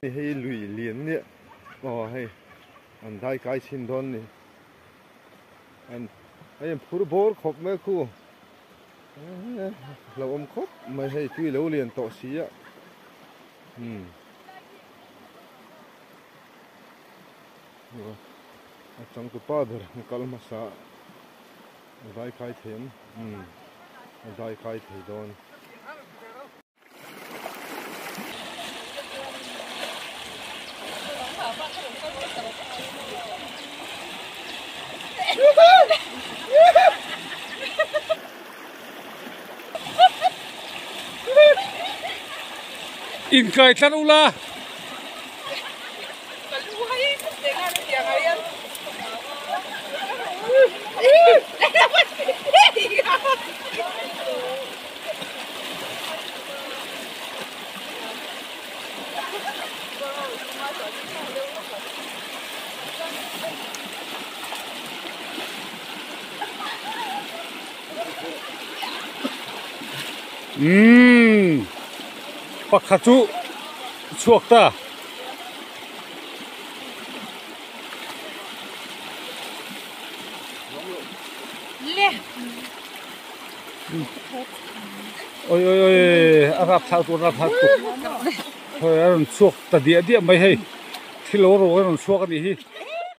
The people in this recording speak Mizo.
Hei lui lian nia aw hei an dai kai chhin dawn ni an hei an phur bawr khawp mai khu lo awm khawp mai hei tui lo lian tawh si a umm a changtupa ber an kal hmasa a dai kai thei ang umm a dai kai thei dawn. Inkai tlat ula. Umm pakhat chu chhuak ta. Oi oi oi a rap thak tur rap thak tur hei a rawn chhuak ta diah diah mai hei thil lo ro a rawn chhuak a nih hi.